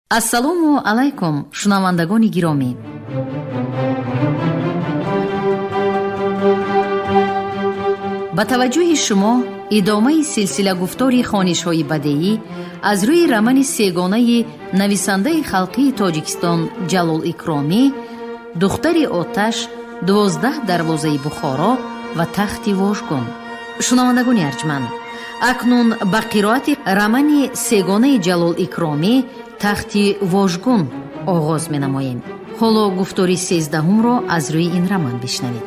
Ассалому алайкум, шунавандагони гиромӣ. Ба таваҷҷӯҳи шумо идомаи силсила гуфтори хонишҳои бадеӣ аз рӯи романи сегонаи нависандаи халқии Тоҷикистон Ҷалол Икромӣ «Духтари оташ», «12 дарвозаи Бухоро» ва «Тахти вожгун». Шунавандагони арҷманд, акнун ба қироати романи сегонаи Ҷалол Икромӣ «Тахти вожгун» оғоз менамоем. Ҳоло гуфтори 13-ҳумро аз рӯи ин роман бишнавед.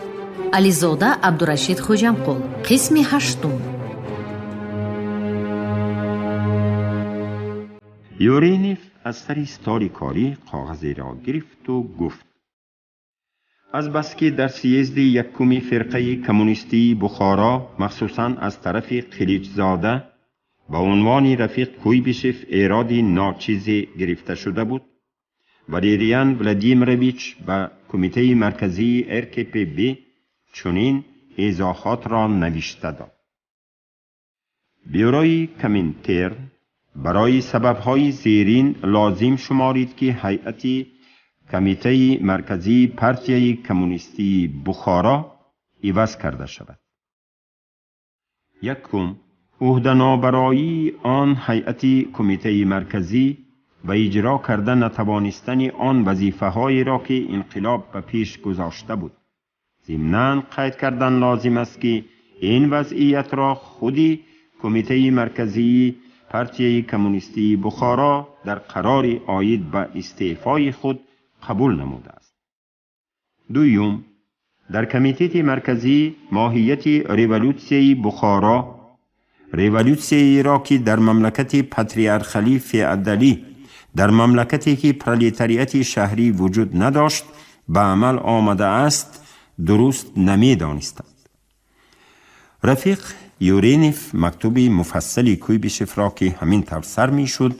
Ализода Абдурашид Хоҷамқул, қисми ҳаштум. Юренев аз сари столи корӣ коғазеро гирифту гуфт: азбаски дар съезди якуми фирқаи коммунистии Бухоро, махсусан аз тарафи Қиличзода ба унвони рафиқ Куйбишев эроди ночизе гирифта шуда буд, Валериан Владимирович ба Кумитаи Марказии РКПБ чунин эзоҳотро навишта дод: Бюрои Коминтерн барои сабабҳои зерин лозим шуморид, ки ҳайати Комитаи Марказии Партияи Коммунистии Бухоро иваз карда шавад. Якум, ӯҳданобароии он ҳайати Кумитаи Марказӣ ва иҷро карда натавонистани он вазифаҳоеро, ки инқилоб ба пеш гузошта буд. Зимнан қайд кардан лозим аст, ки ин вазъиятро худи Кумитаи Марказии Партияи Коммунистии Бухоро дар қарори оид ба истеъфои худ қабул намудааст. Дуюм, дар Комитети Марказӣ моҳияти революсияи Бухоро, революсияеро, ки дар мамлакати патриархалӣ феодалӣ, дар мамлакате, ки пролетариати шаҳрӣ вуҷуд надошт, ба амал омадааст, дуруст намедонистанд. Рафиқ Юренев мактуби муфассали Куйбишевро, ки ҳамин тавр сар мешуд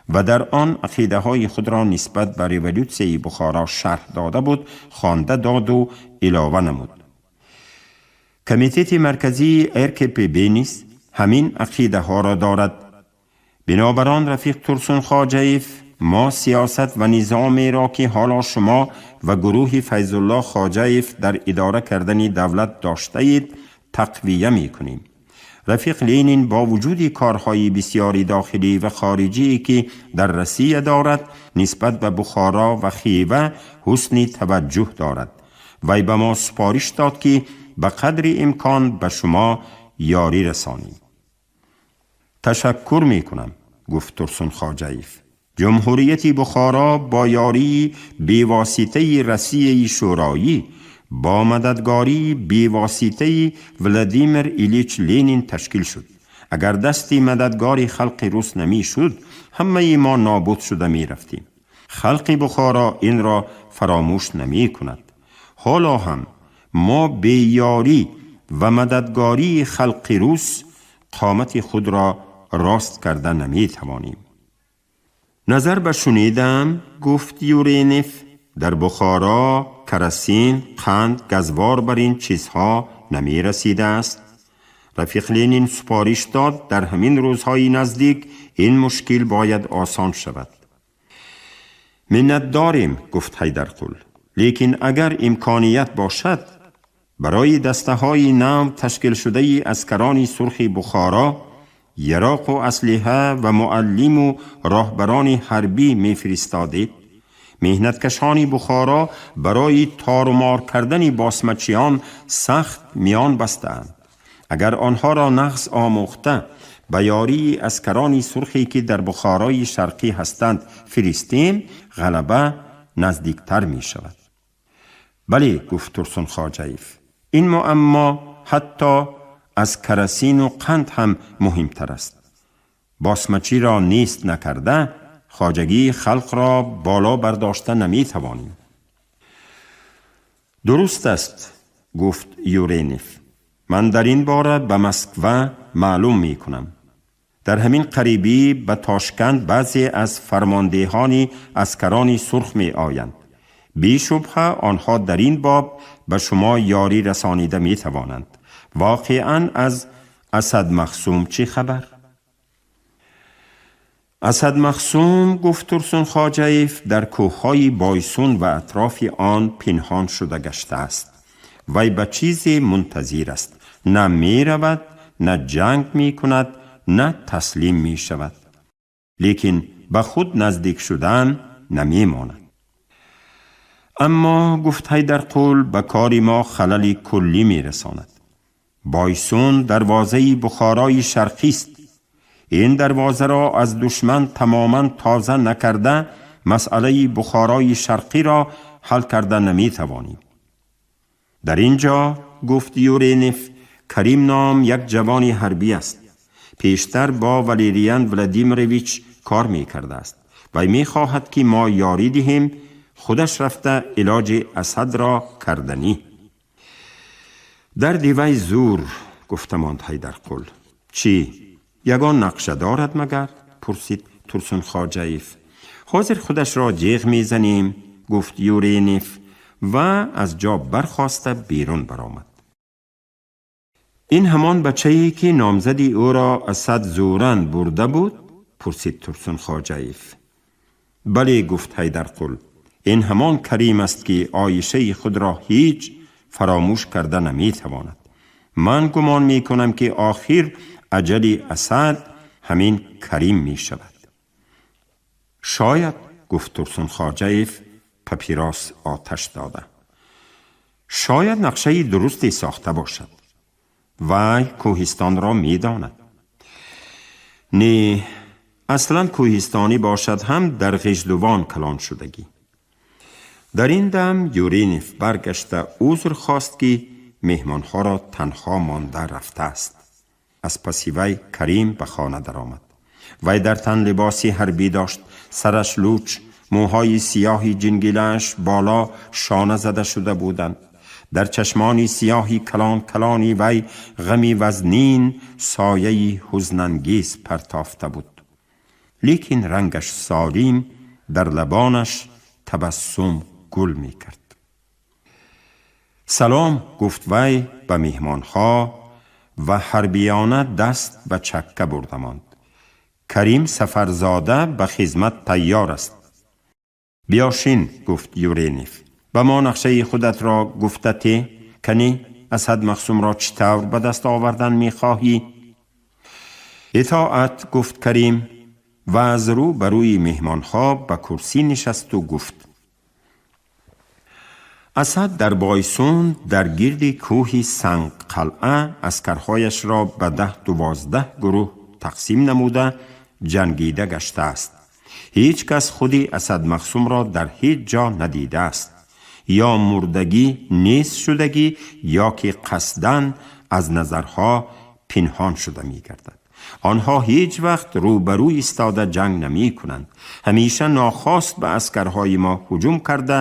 ва дар он ақидаҳои худро нисбат ба революсияи Бухоро шарҳ дода буд, хонда доду илова намуд: Комитети Марказии РКПБ низ ҳамин ақидаҳоро дорад. Бинобар он, рафиқ Турсун Хоҷаев, мо сиёсат ва низомеро, ки ҳоло шумо ва гурӯҳи Файзулло Хоҷаев дар идора кардани давлат доштаед, тақвия мекунем. Рафиқ Ленин бо вуҷуди корҳои бисёри дохилӣ ва хориҷие, ки дар Россия дорад, нисбат ба Бухоро ва Хива ҳусни таваҷҷӯҳ дорад. Вай ба мо супориш дод, ки ба қадри имкон ба шумо ёрӣ расонем. Ташаккур мекунам, гуфт Турсун Хоҷаев. Ҷумҳурияти Бухоро бо ёрии бевоситаи Россияи Шӯроӣ, бо мададгории бевоситаи Владимир Илич Ленин ташкил шуд. Агар дасти мададгори халқи рус намешуд, ҳамаи мо нобуд шуда мерафтем. Халқи Бухоро инро фаромӯш намекунад. Ҳоло ҳам мо беёрӣ ва мададгории халқи рус қомати худро рост карда наметавонем. Назар ба шунидам, гуфт Юренев, дар Бухоро карасин, қанд, газвор бар ин чизҳо намерасидааст. Рафиқ Ленин супориш дод, дар ҳамин рӯзҳои наздик ин мушкил бояд осон шавад. Миннатдорем, гуфт Ҳайдарқул, лекин агар имконият бошад, барои дастаҳои нав ташкилшудаи аскарони сурхи Бухоро яроқу аслиҳа ва муаллиму роҳбарони ҳарбӣ мефиристодед. Меҳнаткашони Бухоро барои торумор кардани босмачиён сахт миён бастаанд. Агар онҳоро нағз омӯхта, ба ёрии аскарони сурхе, ки дар Бухорои Шарқӣ ҳастанд, фиристем, ғалаба наздиктар мешавад. Бале, гуфт Турсун Хоҷаев, ин муаммо ҳатто аз карасину қанд ҳам муҳимтар аст. Босмачиро нест накарда, хоҷагии халқро боло бардошта наметавонем. Дуруст аст, гуфт Юренев, ман дар ин бора ба Москва маълум мекунам. Дар ҳамин қарибӣ ба Тошканд баъзе аз фармондеҳони аскарони сурх меоянд. Бешубҳа, онҳо дар ин боб ба шумо ёрӣ расонида метавонанд. Воқеан, аз Асад Махсум чӣ хабар? Асад Мақсум, гуфт Турсун Хоҷаев, дар кӯҳҳои Бойсун ва атрофи он пинҳон шуда гаштааст. Вай ба чизе мунтазир аст. На меравад, на ҷанг мекунад, на таслим мешавад. Лекин ба худ наздик шудан намемонад. Аммо, гуфт Ҳайдарқул, ба кори мо халали куллӣ мерасонад. Бойсун дарвозаи Бухорои Шарқист. Ин дарвозаро аз душман тамоман тоза накарда, масъалаи Бухорои Шарқиро ҳал карда наметавонем. Дар ин ҷо, гуфт Юренев, Карим ном як ҷавони ҳарбӣ аст. Пештар бо Валериан Владимирович кор мекардааст. Вай мехоҳад, ки мо ёрӣ диҳем, худаш рафта илоҷи Асадро карданӣ. Дарди вай зур, гуфта монд Ҳайдарқул. Чӣ, ягон нақша дорад магар? Пурсид Турсун Хоҷаев. Ҳозир худашро ҷеғ мезанем, гуфт Юренев ва аз ҷо бархоста берун баромад. Ин ҳамон бачае, ки номзади ӯро Асад зӯран бурда буд? Пурсид Турсун Хоҷаев. Бале, гуфт Ҳайдарқул, ин ҳамон Карим аст, ки Оишаи худро ҳеҷ фаромӯш карда наметавонад. Ман гумон мекунам, ки охир аҷали Асад ҳамин Карим мешавад. Шояд, гуфт Турсун Хоҷаев, папирос оташ дода. Шояд нақшаи дурусте сохта бошад. Вай кӯҳистонро медонад. Не, аслан кӯҳистонӣ бошад ҳам, дар Ғиждувон калон шудагӣ. Дар ин дам Юренев баргашта узр хост, ки меҳмонҳоро танҳо монда рафтааст. Аз паси вай Карим ба хона даромад. Вай дар тан либоси ҳарбӣ дошт, сараш луч, мӯҳои сиёҳи ҷингилааш боло шона зада шуда буданд. Дар чашмони сиёҳи калон калони вай ғами вазнин сояи ҳузнангез партофта буд. Лекин рангаш солим, дар лабонаш табассум гул мекард. Салом, гуфт вай ба меҳмонҳо ва ҳарбиёна даст ба чакка бурда монд. Карим Сафарзода ба хизмат тайёр аст. Биёшин, гуфт Юренев. Ба мо нақшаи худатро гуфта те, кани Асад Мақсумро чӣ тавр ба даст овардан мехоҳӣ? Итоат, гуфт Карим ва аз рӯ ба рӯи меҳмонҳо ба курсӣ нишасту гуфт: Асад дар Бойсун, дар гирди кӯҳи Сангқалъа, аскарҳояшро ба 10-12 гурӯҳ тақсим намуда ҷангида гаштааст. Ҳеҷ кас худи Асад Мақсумро дар ҳеҷ ҷо надидааст. Ё мурдагӣ, нест шудагӣ, ё ки қасдан аз назарҳо пинҳон шуда мегардад. Онҳо ҳеҷ вақт рӯбарӯ истода ҷанг намекунанд. Ҳамеша нохост ба аскарҳои мо ҳуҷум карда,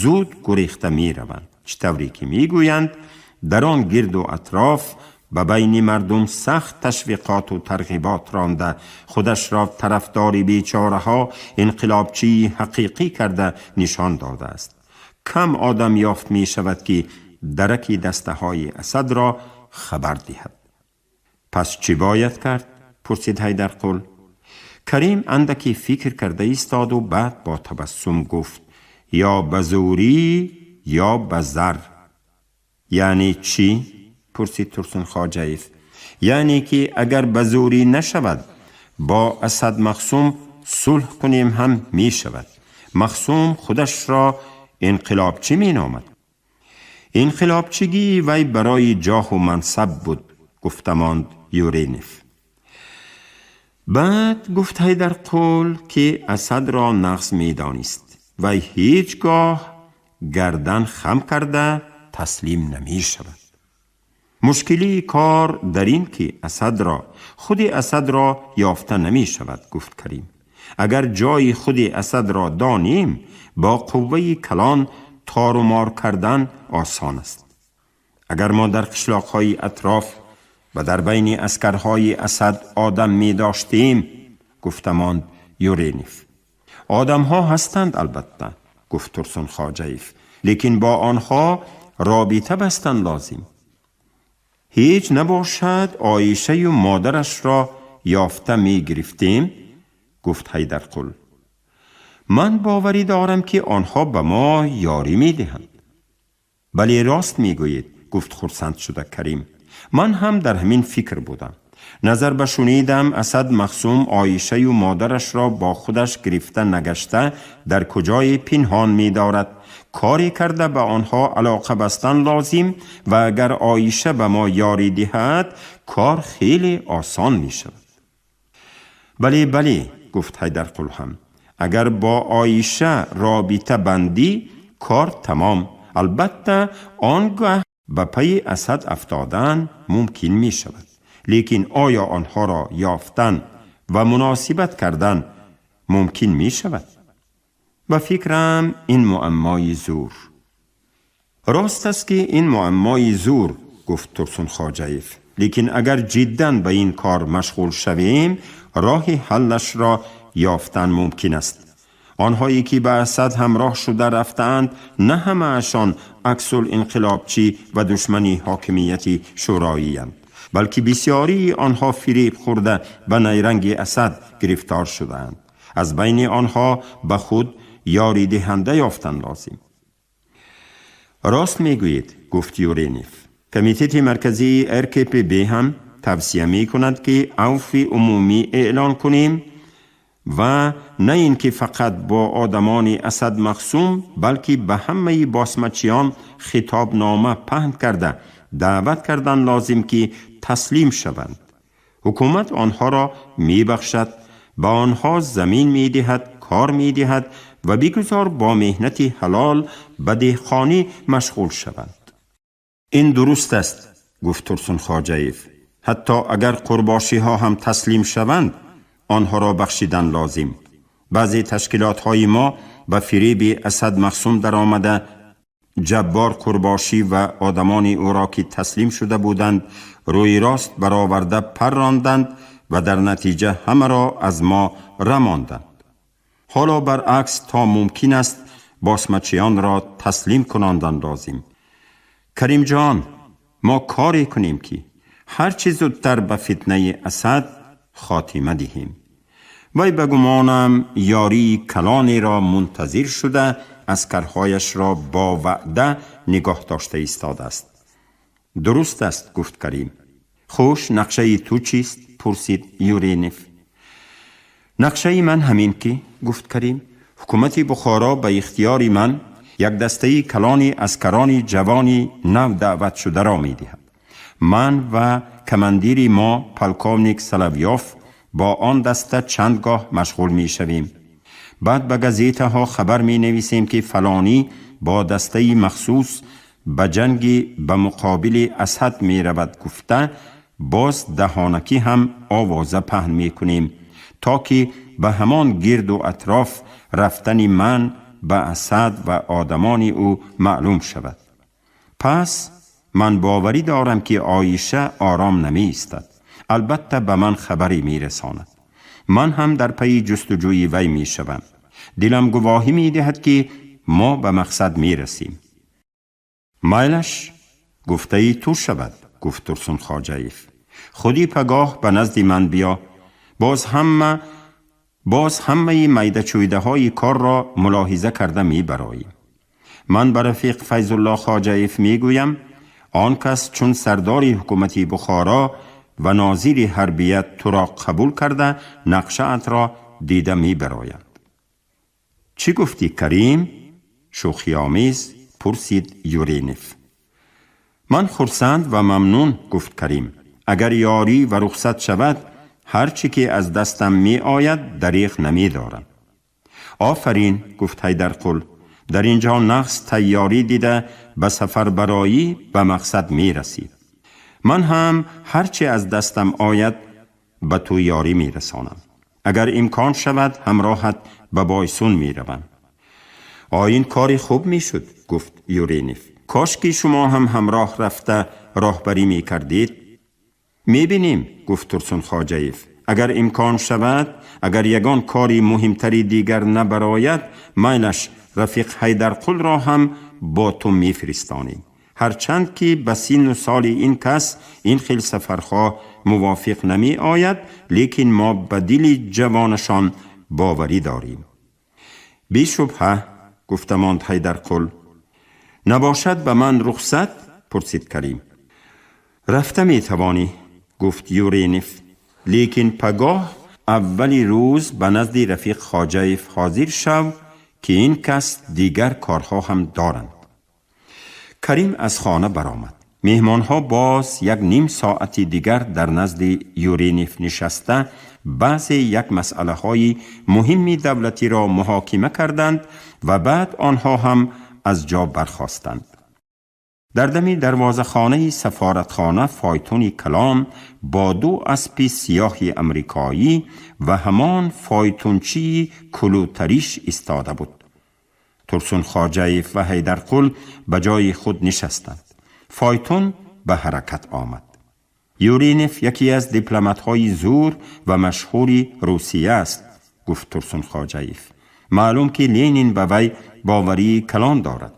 зуд гурехта мераванд. Чӣ тавре ки мегӯянд, дар он гирду атроф ба байни мардум сахт ташвиқоту тарғибот ронда, худашро тарафдори бечораҳо, инқилобчии ҳақиқӣ карда нишон додааст. Кам одам ёфт мешавад, ки дараки дастаҳои Асадро хабар диҳад. Пас чӣ бояд кард? Пурсид Ҳайдарқул. Карим андаке фикр карда истоду баъд бо табассум гуфт: ё ба зӯрӣ, ё ба зар. Яъне чӣ? Пурсид Турсун Хоҷаев. Яъне ки агар ба зӯрӣ нашавад, бо Асад Мақсум сулҳ кунем ҳам мешавад. Мақсум худашро инқилобчӣ меномад. Инқилобчигии вай барои ҷоҳу мансаб буд, гуфта монд Юренев. Баъд гуфт Ҳайдарқул, ки Асадро нағз медонист: вай ҳеҷ гоҳ гардан хам карда таслим намешавад. Мушкилии кор дар ин, ки Асадро, худи Асадро ёфта намешавад, гуфт Карим. Агар ҷои худи Асадро донем, бо қувваи калон торумор кардан осон аст. Агар мо дар қишлоқҳои атроф ва дар байни аскарҳои Асад одам медоштем, гуфта монд Юренев. Одамҳо ҳастанд, албатта, гуфт Турсун Хоҷаев, лекин бо онҳо робита бастан лозим. Ҳеҷ набошад, Оишаю модарашро ёфта мегирифтем, Гуфт Ҳайдарқул. Ман боварӣ дорам, ки онҳо ба мо ёрӣ медиҳанд. Бале, рост мегӯед, гуфт хурсанд шуда Карим. Ман ҳам дар ҳамин фикр будам. Назар ба шунидам, Асад Мақсум Оишаю модарашро бо худаш гирифта нагашта дар куҷое пинҳон медорад. Коре карда ба онҳо алоқа бастан лозим ва агар Оиша ба мо ёрӣ диҳад, кор хеле осон мешавад. Бале, бале, гуфт Ҳайдарқул ҳам. Агар бо Оиша робита бандӣ, кор тамом. Албатта, он гаҳ ба пайи Асад афтодан мумкин мешавад. Лекин оё онҳоро ёфтан ва муносибат кардан мумкин мешавад? Ба фикрам, ин муаммои зур. Рост аст, ки ин муаммои зур, гуфт Турсунхоҷаев. Лекин агар ҷиддан ба ин кор машғул шавем, роҳи ҳаллашро ёфтан мумкин аст. Онҳое ки ба Асад ҳамроҳ шуда рафтаанд, на ҳамаашон аксул инқилобчӣ ва душмани ҳокимияти шӯроиянд, балки бисёрии онҳо фиреб хӯрда ба найранги Асад гирифтор шудаанд. Аз байни онҳо ба худ ёридиҳанда ёфтан лозим. Рост мегӯед, гуфт Юренев. Комитети марказии РКПБ ҳам тавсия мекунад, ки авфи умумӣ эълон кунем ва на ин ки фақат бо одамони Асад Мақсум, балки ба ҳамаи босмачиён хитобнома паҳн карда даъват кардан лозим, ки таслим шаванд. Ҳукумат онҳоро мебахшад, ба онҳо замин медиҳад, кор медиҳад ва бигузор бо меҳнати ҳалол ба деҳқонӣ машғул шаванд. Ин дуруст аст, гуфт Турсунхоҷаев. Ҳатто агар қурбошиҳо ҳам таслим шаванд, онҳоро бахшидан лозим. Баъзе ташкилотҳои мо ба фиреби Асад Мақсум даромада, Ҷаббор Қурбошӣ ва одамони ӯро, ки таслим шуда буданд, рӯи рост бароварда парронданд ва дар натиҷа ҳамаро аз мо рамонданд. Ҳоло баръакс, то мумкин аст, босмачиёнро таслим кунондан лозим. Каримҷон, мо коре кунем, ки ҳарчи зудтар ба фитнаи Асад хотима диҳем. Вай, ба гумонам, ёрии калонеро мунтазир шуда, аскарҳояшро бо ваъда нигоҳ дошта истодааст. Дуруст аст, гуфт Карим. Хуш, нақшаи ту чист? Пурсид Юренев. Нақшаи ман ҳамин ки, гуфт Карим, ҳукумати Бухоро ба ихтиёри ман як дастаи калони аскарони ҷавони нав даъватшударо медиҳад. Ман ва командири мо, полковник Соловьёв, бо он даста чанд гоҳ машғул мешавем. Баъд ба газетаҳо хабар менависем, ки фалонӣ бо дастаи махсус ба ҷанги ба муқобили Асад меравад гуфта, боз даҳонакӣ ҳам овоза паҳн мекунем, то ки ба ҳамон гирду атроф рафтани ман ба Асад ва одамони ӯ маълум шавад. Пас ман боварӣ дорам, ки Оиша ором намеистад, албатта ба ман хабаре мерасонад. Ман ҳам дар пайи ҷустуҷӯи вай мешавам. Дилам гувоҳӣ медиҳад, ки мо ба мақсад мерасем. Майлаш, гуфтаи ту шавад, гуфт Турсунхоҷаев. Худи пагоҳ ба назди ман биё, боз ҳамаи майдачӯйдаҳои корро мулоҳиза карда мебароем. Ман ба рафиқ Файзулло Хоҷаев мегӯям, он кас чун сардори ҳукумати Бухоро ва нозири ҳарбия туро қабул карда, нақшаатро дида мебароянд. Чӣ гуфтӣ, Карим? Шӯхиомез пурсид Юренев. Ман хурсанд ва мамнун, гуфт Карим. Агар ёрӣ ва рухсат шавад, ҳар чӣ ки аз дастам меояд, дареғ намедорам. Офарин, гуфт Ҳайдарқул. Дар ин ҷо нағз тайёрӣ дида ба сафарбароӣ ба мақсад мерасӣ. Ман ҳам ҳар чӣ аз дастам ояд, ба ту ёрӣ мерасонам. Агар имкон шавад, ҳамроҳат ба Бойсун меравам. О, ин кори хуб мешуд, гуфт Юренев. Кош ки шумо ҳам ҳамроҳ рафта роҳбарӣ мекардед. Мебинем, гуфт Турсунхоҷаев. Агар имкон шавад, агар ягон кори муҳимтари дигар набарояд, майлаш, рафиқ Ҳайдарқулро ҳам бо ту мефиристонем. Ҳарчанд ки ба синну соли ин кас ин хел сафарҳо мувофиқ намеояд, лекин мо ба дили ҷавонашон باوری داریم. بی شبهه، گفتماند حیدرقل. نباشد به من رخصت؟ پرسید کریم. رفته می توانی، گفت یورینف، لیکن پگاه اولی روز به نزد رفیق خواجه‌ایف حاضر شو که این کس دیگر کارها هم دارند. کریم از خانه برآمد. مهمانها باز یک نیم ساعتی دیگر در نزد یورینف نشسته بعض یک مسئله های مهم دولتی را محاکمه کردند و بعد آنها هم از جا برخاستند. در دم دروازه خانه سفارتخانه فایتون کلام با دو اسب سیاه امریکایی و همان فایتونچی کلوتریش ایستاده بود. ترسون خواجه‌ایف و حیدرقل به جای خود نشستند. فایتون به حرکت آمد. یورینف یکی از دیپلمات‌های زور و مشهور روسیه است، گفت ترسون خواجه‌ایف. معلوم که لنین به وی باوری کلان دارد.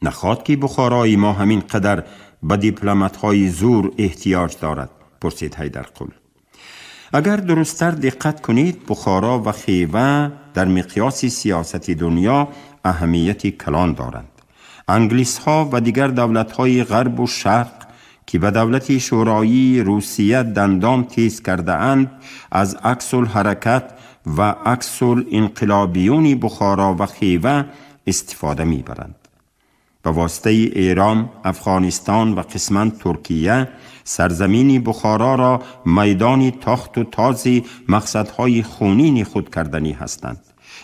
نخواد که بخارای ما همین قدر به دیپلمات‌های زور احتیاج دارد، پرسید حیدرقل. اگر درستتر دقت کنید، بخارا و خیوه در مقیاس سیاست دنیا اهمیت کلان دارند. انگلیس ها و دیگر دولت های غرب و شرق که به دولت شورایی روسیه دندان تیز کرده اند، از عکس الحرکت و عکس الانقلابیون بخارا و خیوه استفاده می برند. به واسطه ایران، افغانستان و قسما ترکیه سرزمین بخارا را میدان تاخت و تاز مقصدهای خونین خود کردنی هستند.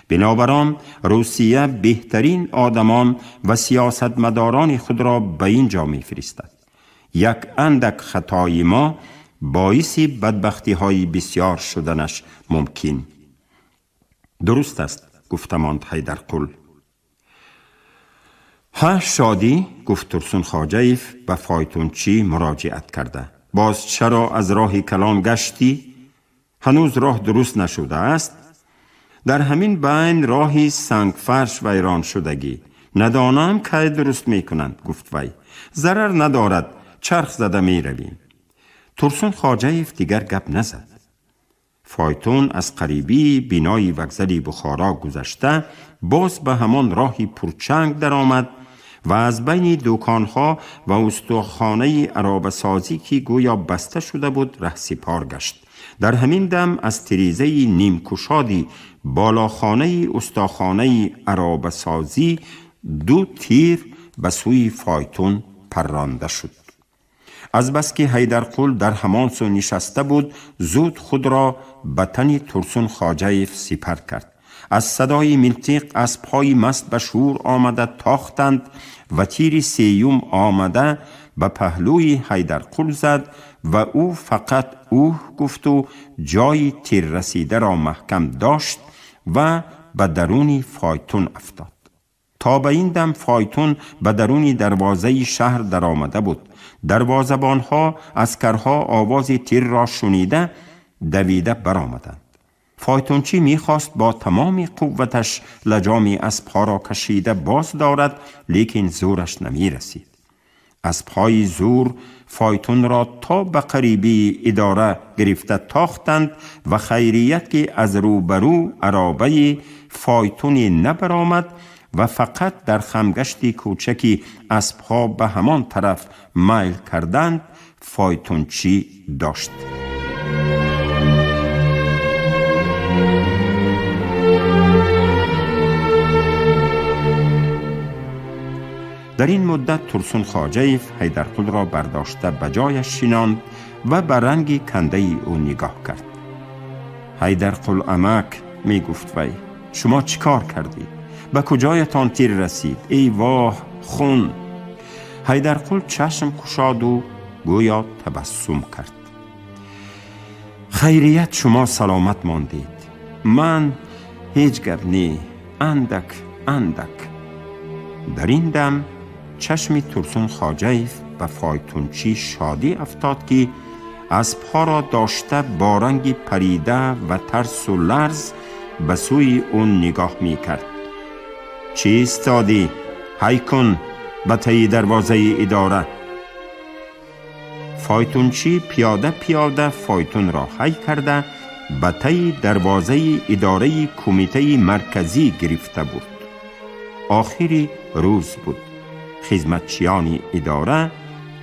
بنابراین روسیه بهترین آدمان و سیاستمداران خود را به اینجا میفرستد. یک اندک خطای ما باعث بدبختی های بسیار شدنش ممکن. درست است، گفتماند حیدرقل. ها شادی، گفت ترسون خواجه‌ایف به فایتونچی مراجعت کرده. باز چرا از راه کلان گشتی؟ هنوز راه درست نشده است؟ در همین بین راهی سنگفرش ویران شدگی. ندانم که درست میکنند، گفت وی. ضرر ندارد، چرخ زده می رویم. ترسون خواجه‌ایف دیگر گپ نزد. فایتون از قریبی بینای وگزلی بخارا گذشته باز به همان راهی پرچنگ درآمد و از بین دوکانها و استخانه عرابه سازی که گویا بسته شده بود رهسپار گشت. در همین دم از تریزه نیمکشادی بالاخانه استاخانه عرابه سازی دو تیر به سوی فایتون پرانده شد. از بس که حیدرقل در همان سو نشسته بود، زود خود را به تن ترسون خواجه‌ایف سپر کرد. از صدای ملتیق اسب‌های مست به شور آمده تاختند و تیر سیوم آمده به پهلوی حیدرقل زد و او فقط اوه گفت و جای تیر رسیده را محکم داشت و به درون فایتون افتاد. تا به این دم فایتون به درون دروازه شهر در آمده بود. دروازبانها عسکرها آواز تیر را شنیده دویده برآمدند. فایتونچی میخواست با تمام قوتش لجام اسبها را کشیده باز دارد، لیکن زورش نمیرسید. اسبهای زور فایتون را تا به قریبی اداره گرفته تاختند و خیریت که از روبرو عرابه فایتون نبرآمد و فقط در خمگشت کوچکی اسبها به همان طرف میل کردند، فایتونچی داشت. در این مدت ترسون خواجه‌ایف حیدرقل را برداشته به جایش شیناند و به رنگ کنده او نگاه کرد. حیدرقل امک، می گفت وی، شما چیکار کردید؟ به کجایتان تیر رسید؟ ای واه، خون! حیدرقل چشم گشاد و گویا تبسم کرد. خیریت شما سلامت ماندید. من هیچ گپ نی، اندک اندک. در این دم چشم ترسون خواجه‌ایف به فایتونچی شادی افتاد که اسبها را داشته با رنگ پریده و ترس و لرز به سوی اون نگاه می کرد. چی ایستادی؟ هی کن به تی دروازه اداره. فایتونچی پیاده پیاده فایتون را هی کرده ба таи дарвозаи идораи кумитаи марказӣ гирифта бурд. Охири рӯз буд. Хизматчиёни идора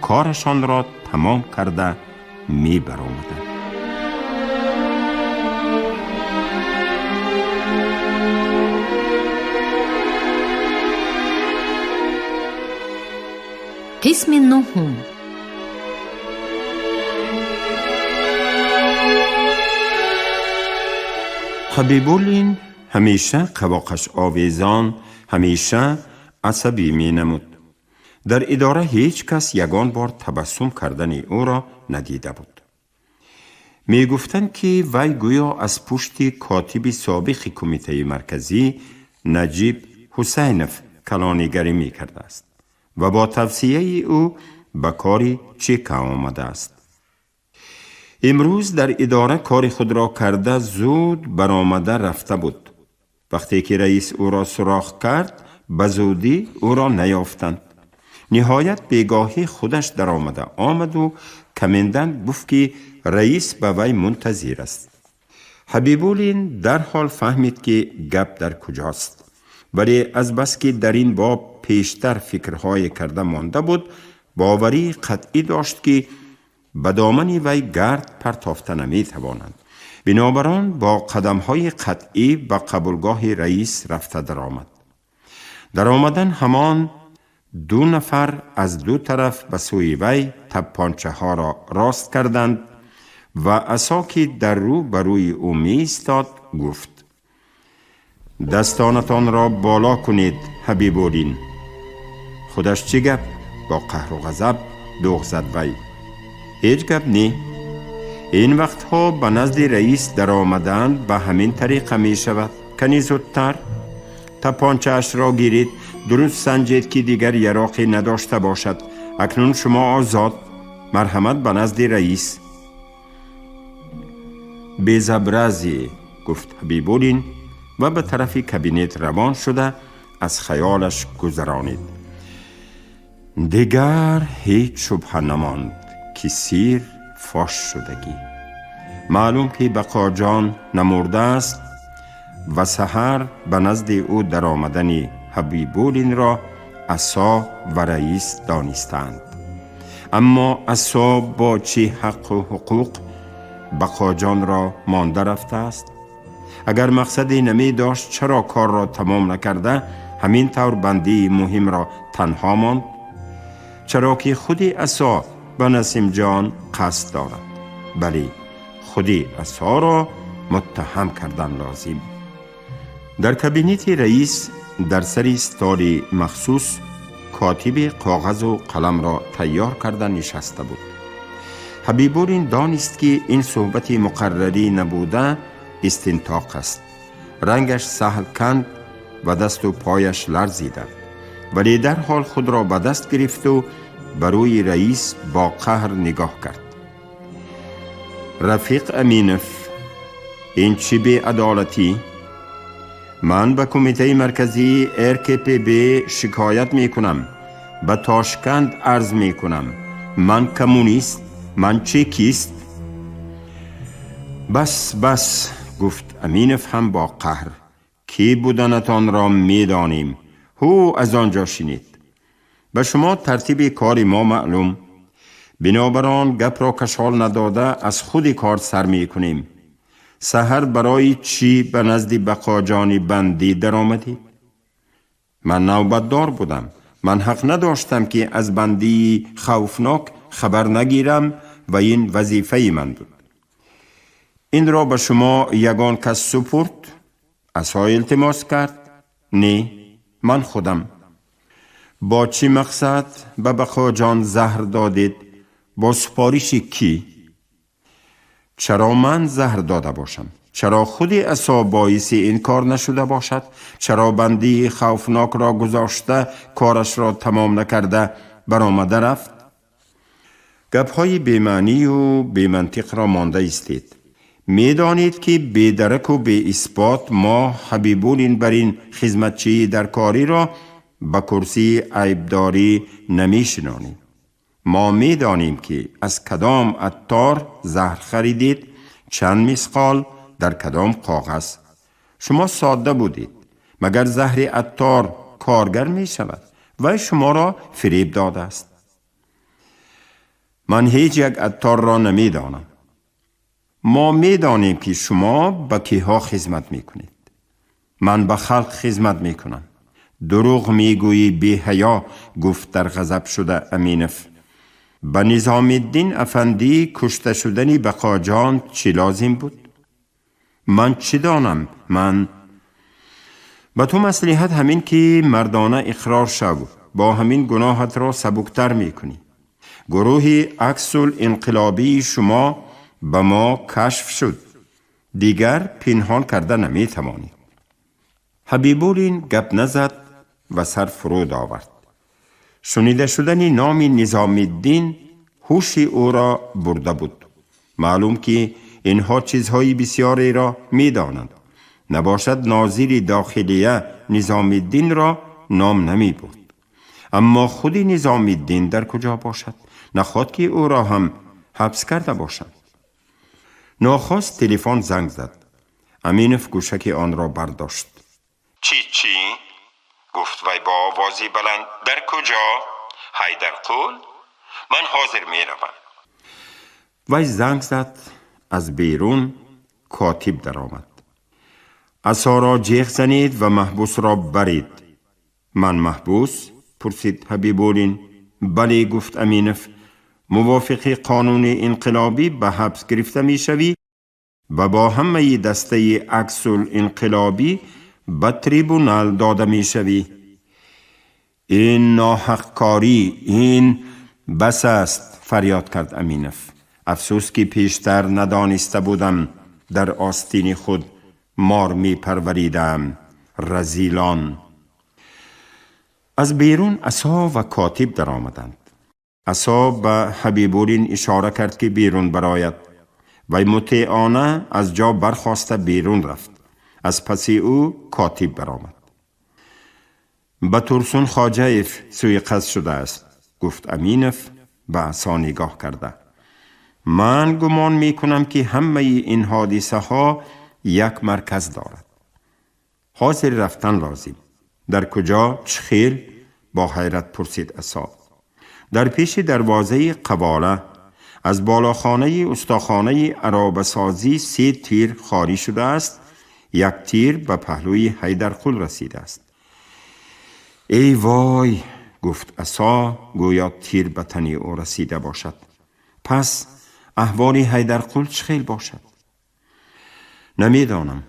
корашонро тамом карда мебаромаданд. Қисми нуҳум. Ҳабибуллин ҳамеша қавоқаш овезон, ҳамеша асабӣ менамуд. Дар идора ҳеҷ кас ягон бор табассум кардани ӯро надида буд. Мегуфтанд, ки вай гӯё аз пушти котиби собиқи кумитаи марказӣ Наҷиб Ҳусайнов калонигарӣ мекардааст ва бо тавсияи ӯ ба кори чека омадааст. Имрӯз дар идора кори худро карда зуд баромада рафта буд. Вақте ки раис ӯро суроғ кард, ба зудӣ ӯро наёфтанд. Ниҳоят бегоҳӣ худаш даромада омаду комендант гуфт, ки раис ба вай мунтазир аст. Ҳабибуллин дарҳол фаҳмид, ки гап дар куҷост, вале азбаски дар ин боб пештар фикрҳое карда монда буд, боварии қатъӣ дошт, ки ба домани вай гард партофта наметавонанд. Бинобар он бо қадамҳои қатъӣ ба қабулгоҳи раис рафта даромад. Даромадан ҳамон ду нафар аз ду тараф ба сӯи вай таппончаҳоро рост карданд ва Асо, ки дар рӯ ба рӯи ӯ меистод, гуфт: дастонатонро боло кунед, Ҳабибуллин. Худаш чӣ гап? Бо қаҳру ғазаб дӯғ зад вай. Ҳеҷ гап не. Ин вақтҳо ба назди раис даромаданд ба ҳамин тариқа мешавад. Кани зудтар тапончаашро гиред, дуруст санҷед, ки дигар яроқе надошта бошад. Акнун шумо озод. Марҳамат ба назди раис. Безобразие, гуфт Ҳабибуллин ва ба тарафи кабинет равон шуда аз хаёлаш гузаронид. Дигар ҳеҷ шубҳа намонд, ки сир фош шудагӣ. Маълум, ки Бақоҷон намурдааст ва саҳар ба назди ӯ даромадани Ҳабибуллинро Асо ва раис донистаанд. Аммо Асо бо чӣ ҳаққу ҳуқуқ Бақоҷонро монда рафтааст? Агар мақсаде намедошт, чаро корро тамом накарда ҳамин тавр бандии муҳимро танҳо монд? Чаро ки худи Асо ба Насимҷон қасд дорад. Бале, худи Асоро муттаҳам кардан лозим. Дар кабинети раис дар сари столи махсус котиби коғазу қаламро тайёр карда нишаста буд. Ҳабибуллин донист, ки ин суҳбати муқаррарӣ набуда истинтоқ аст. Рангаш саҳл канд ва дасту пояш ларзида, вале дарҳол худро ба даст гирифту ба рӯи раис бо қаҳр нигоҳ кард. Рафиқ Аминов, ин чӣ беадолатӣ? Ман ба кумитаи марказии РКПБ шикоят мекунам, ба Тошканд арз мекунам. Ман коммунист, ман чекист. Бас, бас, гуфт Аминов ҳам бо қаҳр. Кӣ буданатонро медонем. Ҳу, аз он ҷо шинед. Ба шумо тартиби кори мо маълум. Бинобар он гапро кашол надода аз худи кор сар мекунем. Саҳар барои чӣ ба назди Бақоҷони бандӣ даромадед? Ман навбатдор будам. Ман ҳақ надоштам, ки аз бандии хавфнок хабар нагирам ва ин вазифаи ман буд. Инро ба шумо ягон кас супурд? Асо илтимос кард? Не, ман худам. Бо чӣ мақсад ба Бақоҷон заҳр додед? Бо супориши кӣ? Чаро ман заҳр дода бошам? Чаро худи Асо боиси ин кор нашуда бошад? Чаро бандии хавфнокро гузошта, корашро тамом накарда баромада рафт? Гапҳои бемаънию бемантиқро монда истед. Медонед, ки бедараку беисбот мо Ҳабибуллин бар ин хизматчии даркориро ба курсии айбдорӣ намешинонем. Мо медонем, ки аз кадом аттор заҳр харидед, чанд мисқол дар кадом коғаз. Шумо содда будед. Магар заҳри аттор коргар мешавад? Вай шуморо фиреб додааст. Ман ҳеҷ як атторро намедонам. Мо медонем, ки шумо ба киҳо хизмат мекунед. Ман ба халқ хизмат мекунам. Дурӯғ мегӯӣ, беҳаё, гуфт дар ғазаб шуда Аминов. Ба Низомиддин афандӣ кушта шудани Бақоҷон чӣ лозим буд? Ман чӣ донам? Ман ба ту маслиҳат ҳамин, ки мардона иқрор шав, бо ҳамин гуноҳатро сабуктар мекунӣ. Гурӯҳи аксул инқилобии шумо ба мо кашф шуд, дигар пинҳон карда наметавонӣ. Ҳабибуллин гап назад ва сар фуруд овард. Шунида шудани номи Низомиддин ҳуши ӯро бурда буд. Маълум, ки инҳо чизҳои бисёреро медонанд. Набошад, нозири дохилия Низомиддинро ном намебурд. Аммо худи Низомиддин дар куҷо бошад? Наход ки ӯро ҳам ҳабс карда бошанд. Нохост телефон занг зад. Аминов гӯшаки онро бардошт. Чӣ, чӣ? Гуфт вай бо овози баланд. Дар куҷо? Ҳайдарқул? Ман ҳозир меравам. Вай занг зад. Аз берун котиб даромад. Асоро ҷеғ занед ва маҳбусро баред. Ман маҳбус? Пурсид Ҳабибуллин. Бале, гуфт Аминов. Мувофиқи қонуни инқилобӣ ба ҳабс гирифта мешавӣ ва бо ҳамаи дастаи аксул инқилобӣ ба трибунал дода мешавӣ. Ин ноҳақкорӣ, ин бас аст, фарёд кард Аминов. Афсӯс, ки пештар надониста будам, дар остини худ мор мепарваридам. Разилон! Аз берун Асо ва котиб даромаданд. Асо ба Ҳабибуллин ишора кард, ки берун барояд. Вай мутеона аз ҷо бархоста берун рафт. Аз паси ӯ котиб баромад. Ба Турсун Хоҷаев сӯиқасд шудааст, гуфт Аминов ба Асо нигоҳ карда. Ман гумон мекунам, ки ҳамаи ин ҳодисаҳо як марказ дорад. Ҳозир рафтан лозим. Дар куҷо, чӣ хел? Бо ҳайрат пурсид Асо. Дар пеши дарвозаи қавола аз болохонаи устохонаи аробасозӣ се тир хорӣ шудааст. Як тир ба паҳлӯи Ҳайдарқул расидааст. Эй вой, гуфт Асо, гӯё тир ба тани ӯ расида бошад. Пас аҳволи Ҳайдарқул чӣ хел бошад? Намедонам.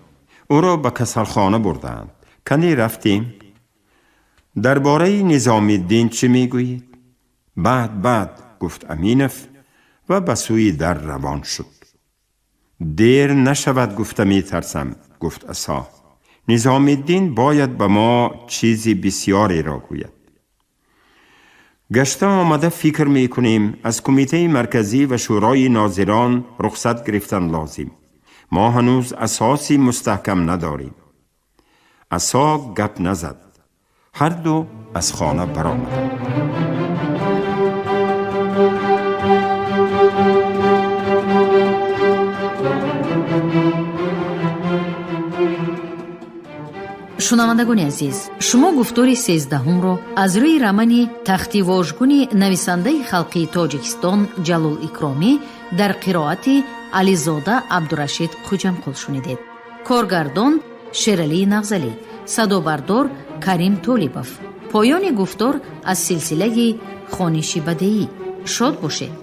Ӯро ба касалхона бурдаанд. Кане рафтем. Дар бораи Низомиддин чӣ мегӯед? Баъд, баъд, гуфт Аминов ва ба сӯи дар равон шуд. Дер нашавад, гуфта метарсам, гуфт Асо. Низомиддин бояд ба мо чизи бисёреро гӯяд. Гашта омада фикр мекунем, аз Кумитаи Марказӣ ва Шӯрои нозирон рухсат гирифтан лозим. Мо ҳанӯз асоси мустаҳкам надорем. Асо гап назад. Ҳарду аз хона баромаданд. Шунавандагони азиз, шумо гуфтори 13-ҳумро аз рӯи романи Тахти вожгуни нависандаи халқии Тоҷикистон Ҷалол Икромӣ дар қироати Ализода Абдурашид Хуҷамқул шунидед. Коргардон Шералии Нағзалӣ, садобардор Карим Толибов. Поёни гуфтор аз силсилаи хониши бадеӣ. Шод бошед.